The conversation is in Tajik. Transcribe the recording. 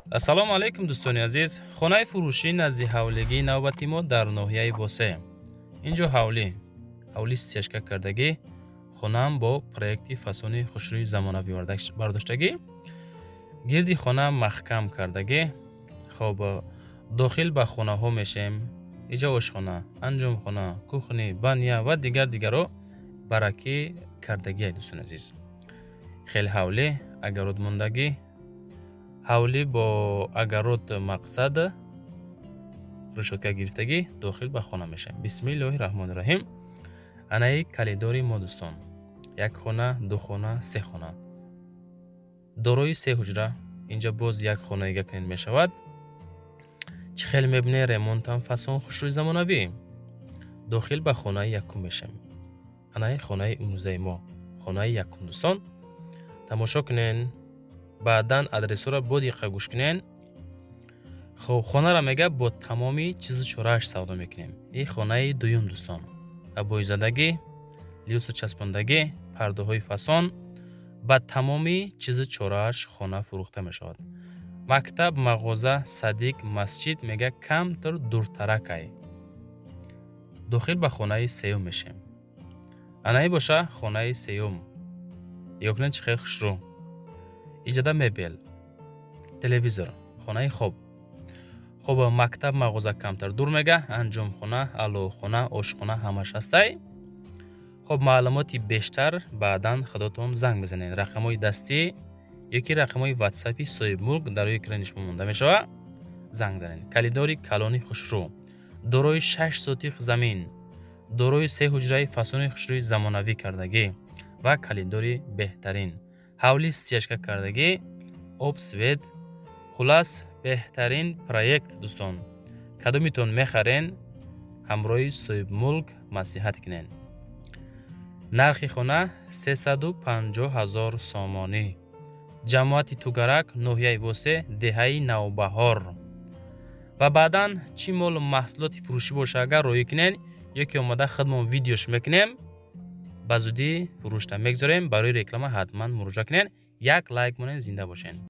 Ассалому алайкум, дӯстони азиз. Хонаи фурӯшӣ назди ҳавлигии навбати мо дар ноҳияи Восе. Инҷо ҳавлӣ, ҳавлӣ стяжка кардагӣ, хонаам бо проекти фасони хушрӯи замонавӣ бардоштагӣ, гирди хона маҳкам кардагӣ. Хоб, дохил ба хонаҳо мешем. Иҷа ошхона, анҷомхона, кухня, баня ва дигар дигарро баракӣ кардагия. Дӯстони азиз, хеле ҳавлӣ огород мондагӣ, ҳавлӣ бо огород, мақсад решётка гирифтагӣ. Дохил ба хона мешавем. Бисмиллоҳи раҳмони раҳим. Анаи калидори мо, дӯстон: як хона, ду хона, се хона, дорои се ҳуҷра. Инҷа боз як хонаига кунед мешавад. Чӣ хеле мебинед, ремонтам фасон, хушрӯи замонавӣ. Дохил ба хонаи якум мешавем. Анаи хонаи имрӯзаи мо, хонаи якум. Дӯстон, тамошо кунен, баъдан адресҳоро бо диққат гӯш кунен. Хоб, хонаро мега бо тамоми чизу чорааш савдо мекунем. Ин хонаи дуюм, дӯстон, обоизадагӣ, люстра часпондагӣ, пардаҳои фасон, ба тамоми чизу чорааш хона фурӯхта мешавад. Мактаб, мағоза, садик, масҷид мега камтар дуртаракай. Дохил ба хонаи сеюм мешем. Анаи боша хонаи сеюм. Нигоҳ кунед, чӣ хел хушрӯ. Иҷода мебел, телевизор, хонаи хоб. Хоб, мактаб, мағоза камтар дур мега, анҷомхона, аловхона, ошхона ҳамаш ҳастай. Хоб, маълумоти бештар баъдан худотон занг мезанед. Рақамҳои дастӣ ёки рақамҳои ватсапи соҳибмулк дар рӯи экрани шумо монда мешавад, занг занед. Калидори калони хушрӯ, дорои 6 сотих замин, дорои се ҳуҷраи фасони хушрӯи замонавӣ кардагӣ ва калидори беҳтарин, ҳавли стяжка кардагӣ, об, свет, хулас, беҳтарин проект. Дӯстон, кадомитон мехарен, ҳамроҳи соҳибмулк маслиҳат кунед. Нархи хона 350 000 сомонӣ. Ҷамоати Тугарак, ноҳияи Восе, деҳаи Навбаҳор. Ва баъдан чӣ молу маҳсулоти фурӯшӣ боша, агар роҳӣ кунен ё ки омада худмон видеош мекунем, ба зудӣ фурӯшта мегузорем. Барои реклама ҳатман муроҷиат кунед, як лайк монед. Зинда бошед.